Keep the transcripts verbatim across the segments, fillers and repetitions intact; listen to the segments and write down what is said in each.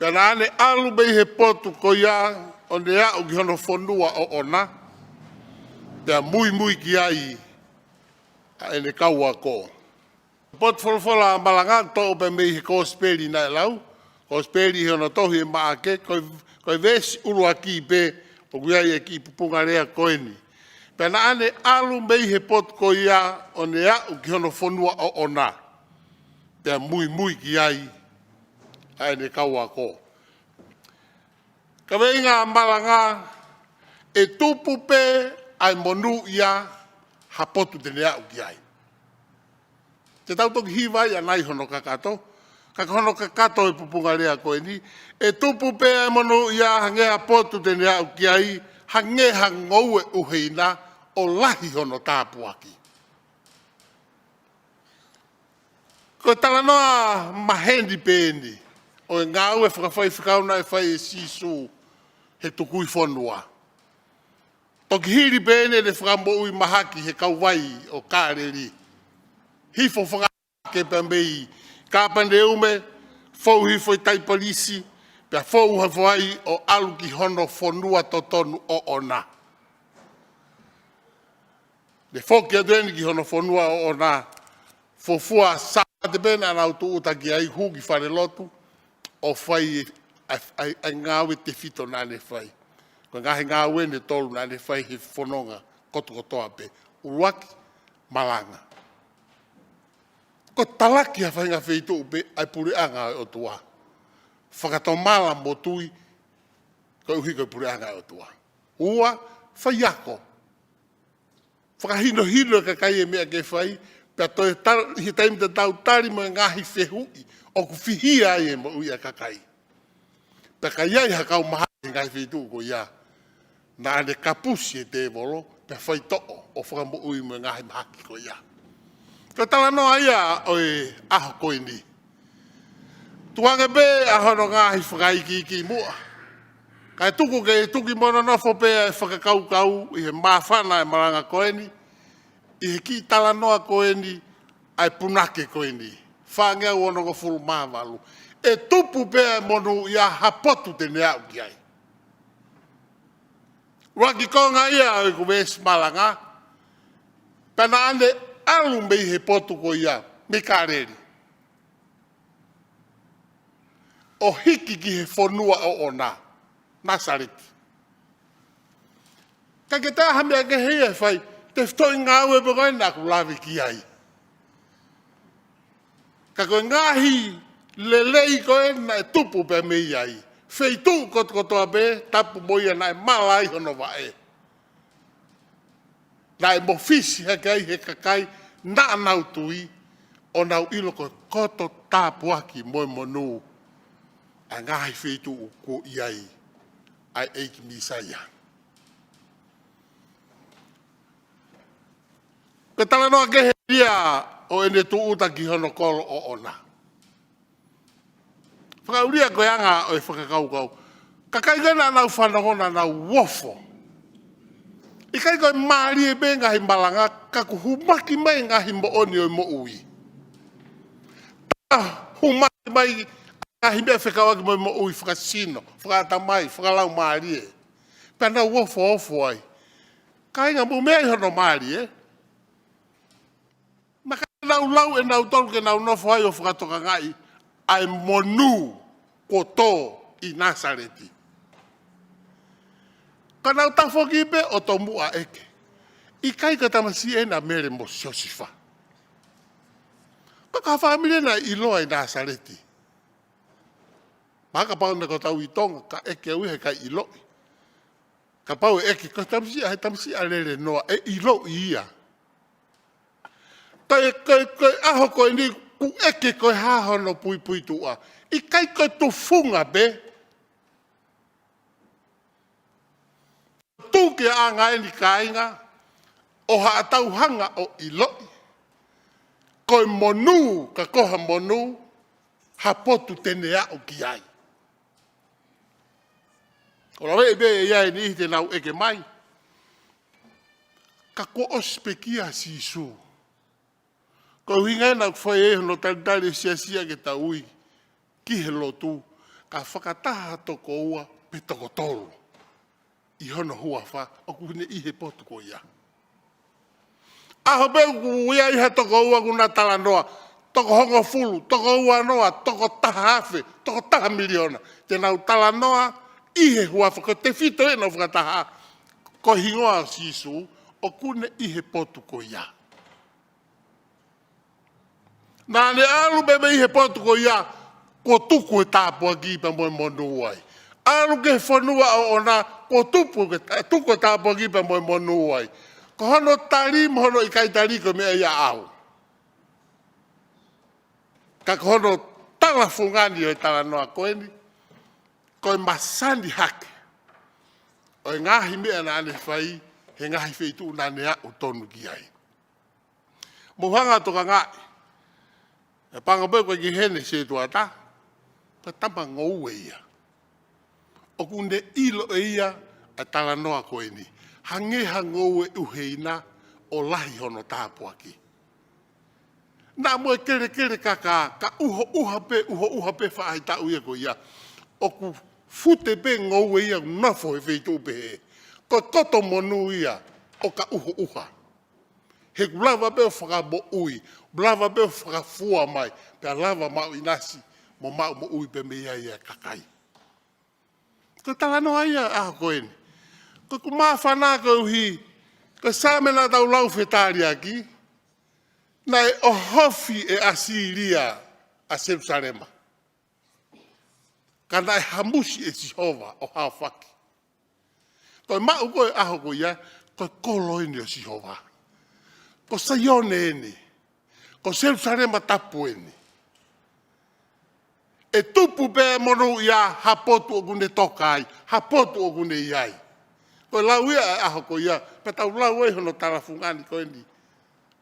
Pea naʻa ne ʻalu mei he potu ko ia ʻo ne aʻu ki hono fonua ʻoʻona, pea muimui ki ai ʻa ʻene kau ako. Potu folofola malanga toʻo pē mei he kosipeli naʻe lau, kosipeli ʻi hono tohi ʻe Maʻake, ko e, ko e veesi ʻuluaki pē ʻoku ʻi ai e kiʻi pupunga lea ko eni. Pea naʻa ne ʻalu mei he potu ko ia ʻo ne aʻu ki hono fonua ʻoʻona, pea muimui ki ai ʻa ʻene kau ako. Kaveinga malanga, ʻe tupu pē ʻa e monūʻia ha potu te ne aʻu ki ai. Te tau toki hiva ai ʻanai hono kakato, ka ko hono kakato e pupunga lea ko eni, ʻe tupu pē ʻa e monūʻia hangē ha potu te ne aʻu ki ai, hangē ha ngoue ʻuheina ʻo lahi hono tāpuaki. Ko e talanoa maheni pē eni ʻo e ngāue fakafaifekau naʻe fai ʻe Sīsū he tukui fonua. Toki hili pē eni ʻene fakamoʻui mahaki he kauvai ʻo Kāleli. Hifo fanga ke pea mei Kāpaneume, fou hifo ʻi Taipalisi, pea fou hifo ai ʻo ʻalu ki hono fonua totonu ʻoʻona. Ne foki atu eni ki hono fonua ʻoʻona, fuofua Sāpate pē naʻa nau tūʻuta ki ai, hū ki falelotu, ʻo fai ʻa e, ʻa e, ʻa e ngāue tefito naʻa ne fai. Ko e ngaahi ngāue eni ʻe tolu naʻa ne fai he fononga kotokotoa pē. ʻUluaki, malanga. Ko e talaki ha faʻahinga feituʻu pē ʻa e puleʻanga ʻo e ʻOtua. Fakatomala mo tui, koeʻuhi ko e puleʻanga ʻo e ʻOtua. Ua, faiako. Fakahinohino e kakai e meʻa ke fai, pea toe tal-, ʻi he taimi te tau tali mo e ngaahi fehuʻi ʻoku fihia ai e moʻui ʻa e kakai. Pea ka ʻi ai ha kau mahaki he ngaahi feituʻu ko ia, naʻa ne kapusi e tēvolo, pea faitoʻo ʻo fakamoʻui mo e ngaahi mahaki ko ia. Ko e talanoa ia ʻo e ʻaho ko eni. Tuku ange pē ʻa hono ngaahi fakaikiiki muʻa. Kae tuku ke tuki mo nonofo pē ʻa e fakakaukau ʻi he māfana e malanga ko eni, ʻi he kiʻi talanoa ko eni, ʻa e punake ko eni. Fāngeau onongofulu mā valu. ʻE tupu pē ʻa e monūʻia ha potu te ne aʻu ki ai. ʻUluaki konga ia ʻo ʻeku veesi malanga. Pea naʻa ne ʻalu mei he potu ko ia, mei Kāleli, ʻo hiki ki he fonua ʻoʻona, Nasaleti. Ka ke taha meʻa kehe ia ʻe fai, tefitoʻi ngāue pē ko ē naʻa ku lave ki ai. Ka ko e ngaahi lelei ko ē naʻe tupu pē mei ai. Feituʻu kotokotoa pē, tapu mo ia naʻe mala ai hono vaʻe. Naʻe mofisi hake ai he kakai naʻa nau tui, ʻo nau ʻilo ko e koto tāpuaki mo e monū ʻa e ngaahi feituʻu kuo ʻi ai ʻa e ʻEiki Mīsaia. Ko e talanoa kehe ia ʻo ʻene tūʻuta ki hono kolo ʻoʻona. Fakaʻulia ko e anga ʻo e fakakaukau. Kakai ko ē naʻa nau fanongo naʻa nau ofo. ʻIkai ko e mālie pē ngaahi malanga ka kuo humaki mai ngaahi moʻoni ʻo e moʻui. Ka humaki mai ngaahi meʻa fekauʻaki mo e moʻui fakasino, fakaʻatamai, fakalaumālie. Pea nau ofoofo ai. Kāinga, mou meaʻi hono mālie. Naʻa nau lau ʻe nautolu ke nau nofo ai ʻo fakatokangaʻi ʻa e monū kuo tō ʻi Nasaleti. Ka nau tafoki pē ʻo tomuʻa ʻeke. ʻIkai ko e tamasiʻi ena ʻa Mele mo Siosifa? Ko e hā e fāmili ena ʻe ʻiloa ʻi Nasaleti? Mahalo kapau naʻe ko tautolu ʻi Tonga, ka ʻeke au ia heʻikai ʻiloʻi. Kapau ʻe ʻeke, ko e tamasiʻi, he tamasiʻi ʻa Lele Noa, ʻe ʻiloʻi ia. Ko e, ko e, ko e ʻaho ko eni kuo ʻeke ko e hā hono puipuituʻa. ʻIkai ko e tufunga pē. Tuku ke ʻaonga eni kāinga, ʻo haʻatau hanga ʻo ʻiloʻi. Ko e monū, ka ko ha monū, ha potu te ne aʻu ki ai. ʻOku laveʻi pē ia ʻe niʻihi te nau ʻeke mai. Ka kuo ʻosi pekia ʻa Sīsū. Ko e ʻuhinga ia naʻa ku fai ai hono talitali ʻo e siasi ia ke tau ui ki he lotu. ka fakataha ha toko ua pe toko tolu ʻi hono huafa, ʻoku ne ʻi he potu ko ia. ʻAho pē ʻoku ʻi ai ha toko ua ʻoku na talanoa, toko hongofulu, toko uanoa, toko taha afe, toko taha miliona, te nau talanoa ʻi he huafa, ko e tefito ʻenau fakataha, ko e hingoa ʻo Sīsū, ʻoku ne ʻi he potu ko ia. Naʻa ne ʻalu pē mei he potu ko ia, kuo tuku e tāpuaki pea mo e monū ai. ʻAlu ki he fonua ʻoʻona, kuo tupu ke, tuku e tāpuaki pea mo e monū ai. Ko hono tali mo hono ʻikai tali ko e meʻa ia ʻaʻau. Ka ko hono tala fungani ʻo e talanoa ko eni, ko e masani hake ʻo e ngaahi meʻa naʻa ne fai he ngaahi feituʻu naʻa ne aʻu tonu ki ai. Mou hanga ʻo tokangaʻi. ʻE pango pē ko e ki heni se tuata, ko e tama ngoue ia. ʻOku ne ʻilo ʻe ia ʻa e talanoa ko eni. Hangē ha ngoue ʻuheina ʻo lahi hono tāpuaki. Naʻa mo e kelekele kakā, ka ʻuhoʻuha pē, ʻuhoʻuha pē faʻahitaʻu ia ko ia. ʻOku fute pē ngoue ia nofo he feituʻu pehē. Ko e koto monū ia ʻo ka ʻuhoʻuha. He ʻoku lava pē ʻo fakamoʻui, lava pē ʻo fakafua mai, pea lava maʻu ʻinasi, mo maʻu moʻui pē mei ai ʻa e kakai. Ko e talanoa ia ʻaho ko eni. Ko ʻeku māfana koeʻuhi, ko e Saame naʻa tau lau fetaliaki, naʻe ʻohofi ʻe ʻAsīlia ʻa Selusalema. Ka naʻe hamusi ʻe Sihova ʻo haofaki. Ko e maʻu ko ē ʻaho ko ia, ko e kolo eni ʻo Sihova. Ko Saione eni. Ko Selusalema tapu eni. ʻE tupu pē monū ia ha potu ʻoku ne toka ai, ha potu ʻoku ne ʻi ai. Ko e lau ia ʻaho ko ia, pea tau lau ai hono tala fungani ko eni.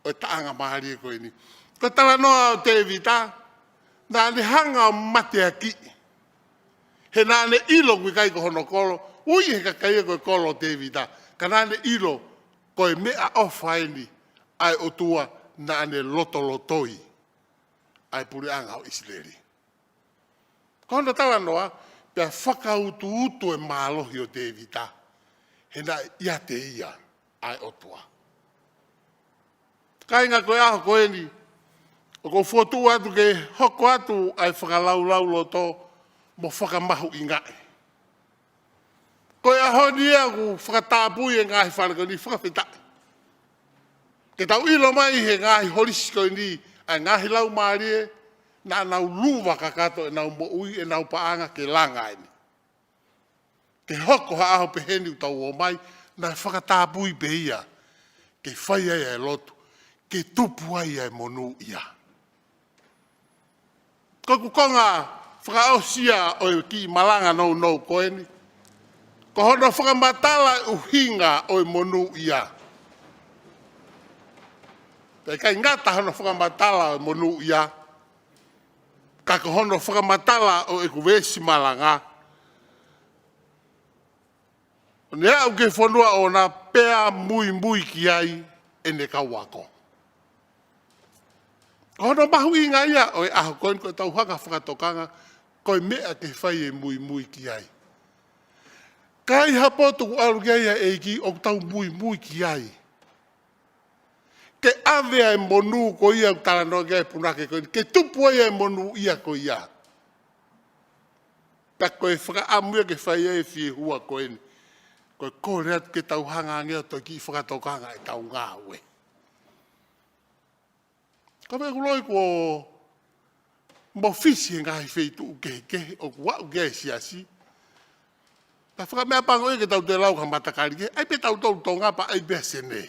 ʻO e taʻanga mālie ko eni. Ko e talanoa ʻo Tēvita, naʻa ne hanga ʻo mateakiʻi. He naʻa ne ʻilo ʻoku ʻikai ko hono kolo, ui he kakai ia ko e kolo ʻo Tēvita. Ka naʻa ne ʻilo, ko e meʻaʻofa eni, ʻa e ʻOtua naʻa ne lotolotoi, ʻa e puleʻanga ʻo ʻIsileli. Ko hono talanoa, pea fakautuutu e mālohi ʻo Tēvita, he naʻe ʻiate ia ʻa e ʻOtua. Kāinga ko e ʻaho ko eni, ʻoku ou fokotuʻu atu ke hoko atu ʻa e fakalaulauloto mo fakamahuʻingaʻi. Ko e ʻaho ni ia ʻoku fakatapui e ngaahi fale ko eni fakafetaʻi. Ke tau ʻilo mai he ngaahi holisi ko eni, ʻa e ngaahi laumālie, naʻa nau luva kakato ʻenau moʻui, ʻenau paʻanga ke langa eni. Ke hoko ha ʻaho peheni ʻoku tau ō mai, naʻe fakatapui pē ia, ke fai ai ʻa e lotu, ke tupu ai ʻa e monū ia. Ko ʻeku konga fakaʻosi ia ʻo e kiʻi malanga nounou ko eni. Ko hono fakamatala e ʻuhinga ʻo e monū ia. Pea ʻikai ngata hono fakamatala ʻo e monū ia. Ka ko hono fakamatala ʻo ʻeku veesi malanga. ʻO ne aʻu ki he fonua ʻoʻona pea muimui ki ai ʻene kau ako. Ko hono mahuʻinga ia ʻo e ʻaho ko eni ko e tau hanga fakatokanga ko e meʻa ke fai e muimui ki ai. Ka ʻi ha potu ʻoku ʻalu ki ai ʻa e ʻEiki ʻoku tau muimui ki ai. Ke ʻave ʻa e monū ko ia ʻoku talanoa ki ai e punake ko eni. Ke tupu ai ʻa e monū ia ko ia. Pea ko e fakaʻamu ia ke fai ai e fiehua ko eni. Ko e kole atu ke tau hanga ange ʻo toki fakatokanga ʻetau ngāue. Ka me kuloi ko mofisi he ngaahi feituʻu kehekehe ʻoku aʻu ki ai e siasi. Pea fakameʻapango ia ke tau toe lau ka matakali ke, ʻai pē tau tau Tonga pea ʻai pē Sene.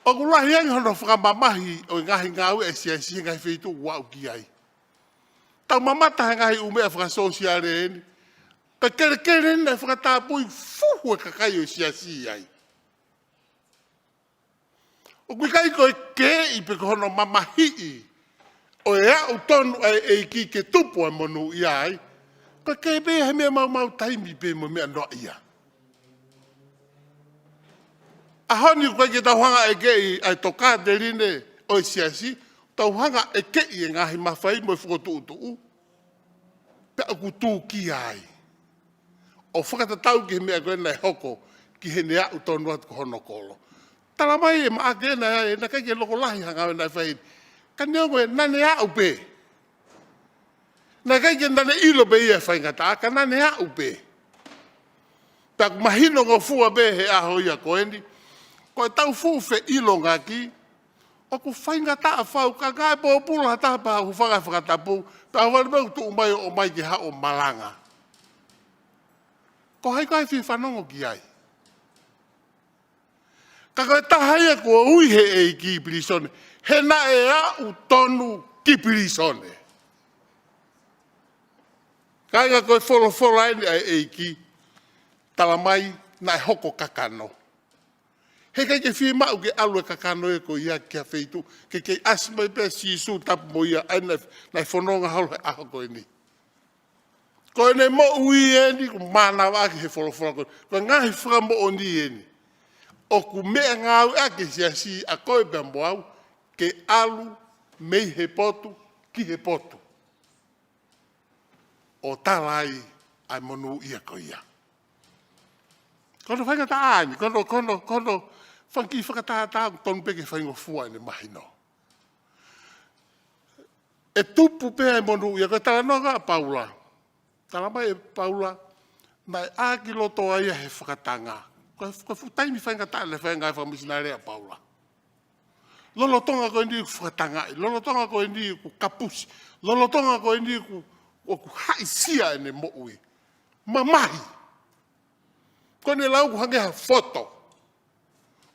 ʻOku lahi ange hono fakamamahi ʻo e ngaahi ngāue ʻa e siasi he ngaahi feituʻu ʻoku aʻu ki ai. Tau mamata he ngaahi ʻū meʻa fakasōsiale eni. Ka kelekele eni naʻe fakatapui fuhu e kakai ʻo e siasi ai. ʻOku ʻikai ko e keʻi pe ko hono mamahiʻi ʻo e aʻu tonu ʻa e ʻEiki ke tupu ʻa e monū ia ai. Ko e keʻi pē he meʻa maumau taimi pē mo e meʻa noaʻia. ʻAho ni ʻoku ʻikai ke tau hanga ʻe keʻi ʻa e tokāteline ʻo e siasi, tau hanga ʻe keʻi e ngaahi mafai mo e fokotuʻutuʻu. ʻoku tūkia ai. ʻO fakatatau ki he meʻa ko ē naʻe hoko ki heʻene aʻu tonu atu ki hono kolo. Tala mai ʻe Maʻake naʻe, naʻe ʻikai ke loko lahi ha ngāue naʻe fai heni. Ka neongo ē naʻa ne aʻu pē. Naʻe ʻikai ke naʻa ne ʻilo pē ia e faingataʻa, ka naʻa ne aʻu pē. Pea ʻoku mahino ngofua pē he ʻaho ia ko eni, ko ʻetau fuʻu feʻilongaki, ʻoku faingataʻa fau, ka ngāue pōpula ha taha pea hūfanga he fakatapu, pea ʻohovale pē ʻo tuʻu mai ʻo ʻomai ke haʻu ʻo malanga. Ko hai koā ʻe fie fanongo ki ai? Ka ko e taha ia kuo ui he ʻEiki ki pilīsone, he naʻe aʻu tonu ki pilīsone. Kāinga, ko e folofola eni ʻa e ʻEiki, tala mai naʻe hoko kakano. He ʻikai ke fiemaʻu ke ʻalu e kakano ē ko ia ki ha feituʻu, ke kei ʻasi mai pē ʻa Sīsū tapu mo ia, ʻa ia naʻe, naʻe fononga holo he ʻaho ko eni. Ko ʻene moʻui eni, ʻoku mānava ʻaki he folofola ko ē. Ko e ngaahi fakamoʻoni eni. ʻOku meʻangāueʻaki e siasi ʻa koe pea mo au, ke ʻalu mei he potu ki he potu. ʻO tala ai ʻa e monūʻia ko ia. Ko hono faingataʻa eni, ko hono, ko hono, ko hono fanga kiʻi fakatātā ʻoku tonu pē ke faingofua ʻene mahino. ʻE tupu pē ʻa e monūʻia, ko e talanoa ʻa Paula. Tala mai ʻe Paula, naʻe ʻākilotoa ia he fakatanga. Ko e, ko e fuʻu taimi faingataʻa naʻe fai ai e ngāue fakamisinale ʻa Paula. Lolotonga ko eni ʻoku fakatangaʻi, lolotonga ko eni ʻoku kapusi, lolotonga ko eni ʻoku, ʻoku haʻisia ʻene moʻui. Mamahi. Ko ʻene lau ʻoku hangē ha foto.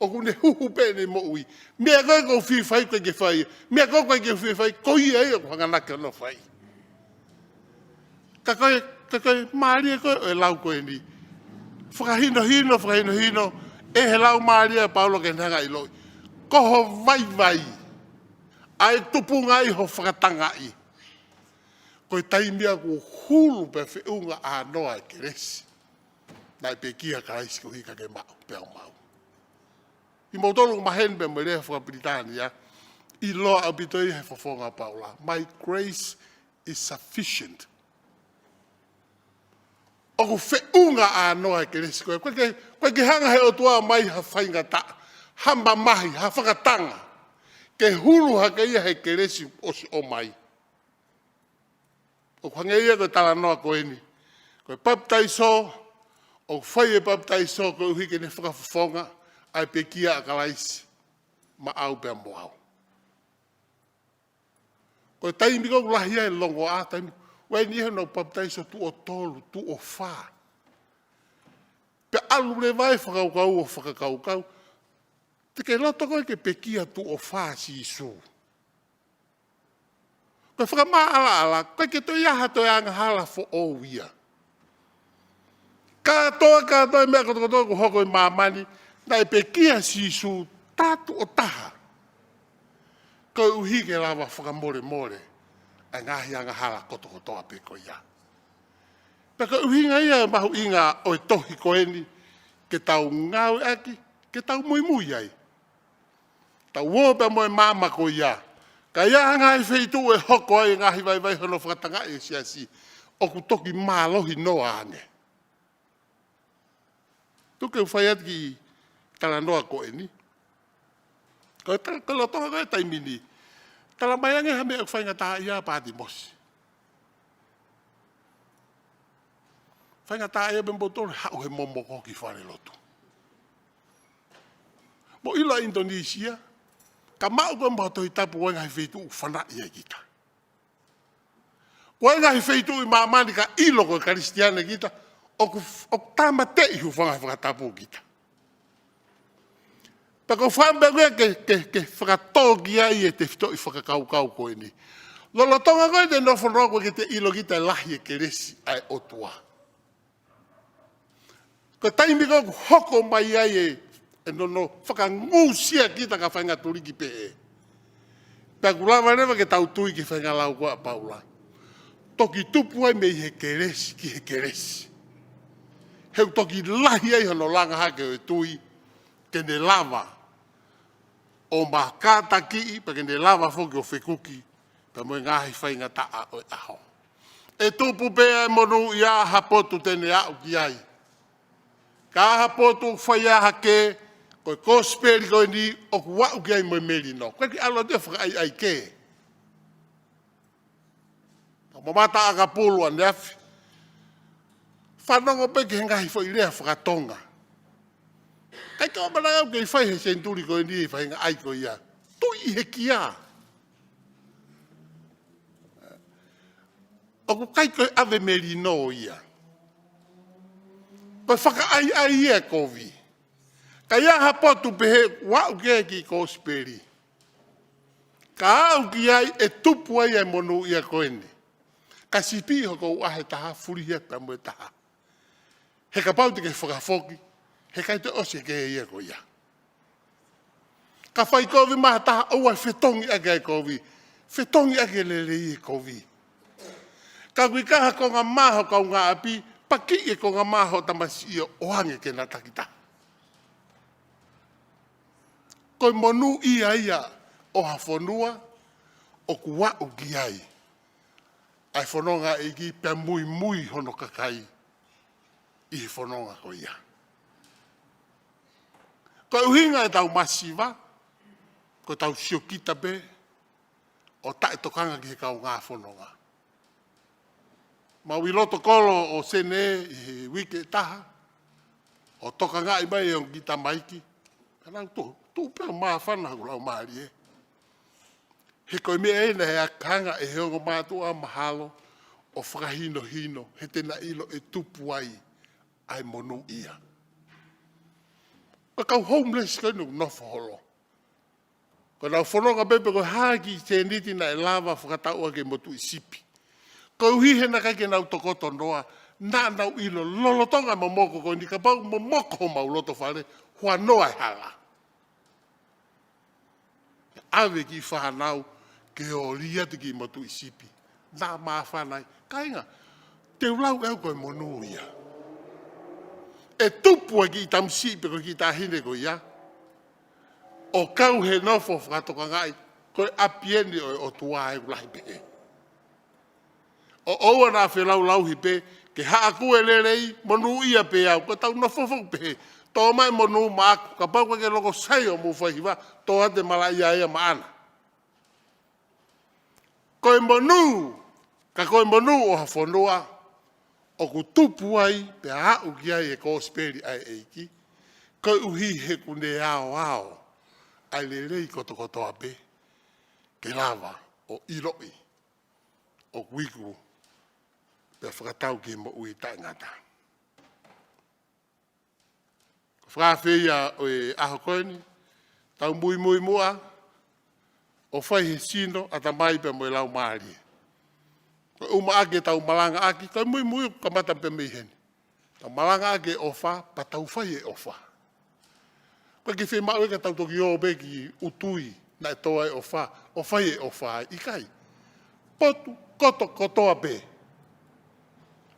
ʻOku ne huhu pē ʻene moʻui. Meʻa ko ē ʻoku ou fie fai ʻoku ʻikai ke fai. Meʻa ko ē ʻoku ʻikai ke fie fai, ko ia ia ʻoku hanganaki hono fai. Ka ko e, ka ko e mālie ko ē ʻo e lau ko eni. Fakahinohino, fakahinohino, ʻe he lau mālie ʻa Paula ke ne hanga ʻo ʻiloʻi. Ko ho vaivai. ʻA e tupunga ʻi ho fakatangaʻi. Ko e taimi ia ʻoku hulu pea feʻunga ʻānoa e kelesi. Naʻe pekia ʻa Kalaisi koeʻuhi ka ke maʻu pea u maʻu. ʻI moutolu ʻoku maheni pea mo e lea fakapilitānia, ʻiloa ʻaupito ia he fofonga ʻo Paula. My grace is sufficient. ʻOku feʻunga ʻānoa e kelesi ko ē. ʻOku ʻikai ke, ʻoku ʻikai ke hanga he ʻOtua ʻo ʻomai ha faingataʻa, ha mamahi, ha fakatanga. Ke hulu hake ia he kelesi ʻosi ʻomai. ʻOku hangē ia ko e talanoa ko eni. Ko e papitaiso, ʻoku fai e papitaiso koeʻuhi ke ne fakafofonga ʻa e pekia ʻa Kalaisi maʻau pea mo au. Ko e taimi ko ē ʻoku lahi ai e longoaʻa, taimi, ʻoku ʻi ai e niʻihi ʻoku nau papitaiso tuʻo tolu, tuʻo fā. Pea ʻalu leva e fakakaukau ʻo fakakaukau. Te ke loto koe ke pekia tuʻo fā Sīsū? Ko e fakamaʻalaʻala, ʻoku ʻikai ke toe ʻi ai ha toe angahala foʻou ia. Kātoa, kātoa e meʻa kotokotoa ʻoku hoko ʻi māmani, naʻe pekia Sīsū tā tuʻo taha. Koeʻuhi ke lava fakamolemole ʻa e ngaahi angahala kotokotoa pē ko ia. Pea ko e ʻuhinga ia e mahuʻinga ʻo e tohi ko eni, ke tau ngāueʻaki, ke tau muimui ai. Tau ō pea mo e maama ko ia. Ka ʻi ai ha ngaahi feituʻu ʻe hoko ai e ngaahi vaivai hono fakatangaʻi e siasi, ʻoku toki mālohi noa ange. Tuku ke u fai atu kiʻi talanoa ko eni. Ko e ta-, ko e lolotonga ko ē taimi ni, tala mai ange ha meʻa ʻoku faingataʻaʻia ʻa Pātimosi. Faingataʻaʻia pē mo moutolu haʻu he momoko ki falelotu. Mou ʻilo ʻa ʻInitonisia, ka maʻu ko ē mo ha Tohi Tapu ʻoku ʻi ai e ngaahi feituʻu ʻoku fanaʻi ai kita. ʻOku ʻi ai e ngaahi feituʻu ʻi māmani ka ʻilo ko e Kalisitiane kita, ʻoku, ʻoku tāmateʻi hūfanga he fakatapu kita. Pea ʻoku ou fakaʻamu pē ko ia ke, ke, ke fakatō ki ai e tefitoʻi fakakaukau ko eni. Lolotonga ko ē te nofo noa ko ē ke te ʻilo kita e lahi e kelesi ʻa e ʻOtua. Ko e taimi ko ē ʻoku hoko mai ai e, e nono fakangusia kita ka faingatuliki pehē. Pea ʻoku lava leva ke tau tui ki he faʻahinga lau ko ē ʻa Paula. Toki tupu ai mei he kelesi ki he kelesi. He ʻoku toki lahi ai hono langa hake ʻo e tui, ke ne lava ʻo makātakiʻi, pea ke ne lava foki ʻo fekuki pea mo e ngaahi faingataʻa ʻo e ʻaho. ʻE tupu pē ʻa e monūʻia ha potu te ne aʻu ki ai. Ka ha potu ʻoku fai ʻa hake, ko e kosipeli ko eni ʻoku aʻu ki ai mo e melino. Ko e kiʻi ʻalu atu ʻo fakaʻaiʻai ke. Ka mamata ʻakapulu ʻaneafi. Fanongo pē ki he ngaahi foʻi lea fakatonga. ʻIkai ke ʻamanaki au ke fai he senituli ko eni ʻa e faʻahinga ʻai ko ia. Tuʻi he kia. ʻOku ʻikai ko e ʻave melino ia. Ko e fakaʻaiʻai ia kovi. Ka ʻi ai ha potu pehē ʻoku aʻu ki ai e kiʻi kosipeli. Ka aʻu ki ai ʻe tupu ai ʻa e monūʻia ko eni. Ka sipi hoko ʻa e taha fulihi pea mo e taha. He kapau te ke fakafoki, he ʻikai te ʻosi ke ia ko ia. Ka fai kovi mai ha taha ʻoua ʻe fetongi ʻaki ʻa e kovi, fetongi ʻaki e lelei e kovi. Ka ʻoku ʻikai ha konga mā ho kaungāʻapi, pakiʻi e konga mā ho tamasiʻi ʻo ʻoange ke na takitaha. Ko e monūʻia ia ʻo ha fonua ʻoku aʻu ki ai ʻa e fononga ʻa e ʻEiki pea muimui hono kakai ʻi he fononga ko ia. Ko e ʻuhinga ʻetau masiva, ko ʻetau siokita pē ʻo taʻetokanga ki he kaungā fononga. Mau ʻi loto kolo ʻo Senē ʻi he uike ʻe taha, ʻo tokangaʻi mai ʻe he ongo kiʻi tamaiki. Ka nau tuʻu, tuʻu pē ʻo māfana hoku laumālie. He ko e meʻa ena ʻe hanga ʻe he ongo mātuʻa mahalo ʻo fakahinohino, he te na ʻilo ʻe tupu ai ʻa e monūʻia. Ko e kau homeless ko eni ʻoku nofo holo. Ko ʻenau fononga pē pe ko e hā e kiʻi sēniti naʻe lava fakatau ʻaki e motuʻi sipi. Koeʻuhi he naʻe ʻikai ke nau tokoto noa, naʻa nau ʻilo lolotonga e momoko ko eni kapau momoko homau loto fale, huanoa e hala. ʻAve kiʻi fānau ke ō ʻo lī atu kiʻi motuʻi sipi. Naʻa māfana ai. Kāinga, te u lau ʻe au ko e monū ia. ʻE tupu ʻa e kiʻi tamasiʻi pe ko e kiʻi taʻahine ko ia ʻo kau he nofo fakatokangaʻi, ko e ʻapi eni ʻo e ʻOtua ʻoku lahi pehē. ʻO ʻoua naʻa felaulauhi pē, ke haʻu ʻo lelei, monūʻia pē au, ko ʻetau nofo foki pehē. Tō mai monū maʻaku, kapau ʻoku ʻikai ke loko sai hoʻomou fai hiva, tō atu e malaʻia ia maʻana. Ko e monū, ka ko e monū ʻo ha fonua, ʻoku tupu ai, pea aʻu ki ai e kosipeli ʻa e ʻEiki, koeʻuhi he ʻoku ne aoao ʻa e lelei kotokotoa pē, ke lava ʻo ʻiloʻi ʻoku iku, pea fakatau ki he moʻui taʻengata. Ko e fakaafe ia ʻo e ʻaho ko eni, tau muimui muʻa, ʻo fai he sino, ʻatamai pea mo e laumālie. Ko e ʻumaʻā ke tau malangaʻaki, ko e muimui ʻoku kamata pē mei heni. Tau malangaʻaki e ʻofa, pea tau fai e ʻofa. ʻOku ʻikai ke fiemaʻu ia ka tau toki ō pē ki ʻUtui, naʻe tō ai e ʻofa, ʻo fai e ʻofa ai, ʻikai. Potu kotokotoa pē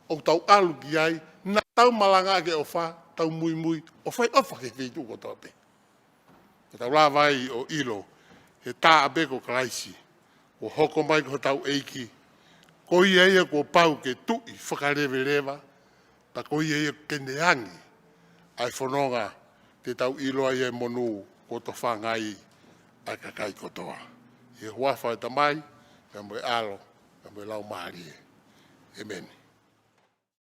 ʻoku tau ʻalu ki ai, naʻa tau malangaʻaki e ʻofa, tau muimui, ʻo fai ʻofa ki he feituʻu kotoa pē. Ke tau lava ai ʻo ʻilo, he tā ʻa pē ko Kalaisi, kuo hoko mai ko hotau ʻEiki, ko ia ia kuo pau ke tuʻi fakaleveleva, pea ko ia ia ke ne angi ʻa e fononga te tau ʻilo ai e monū kuo tofanga ai ʻa e kakai kotoa. ʻI he huafa ʻo e Tamai, pea mo e ʻAlo, pea mo e Laumālie. ʻĒmeni.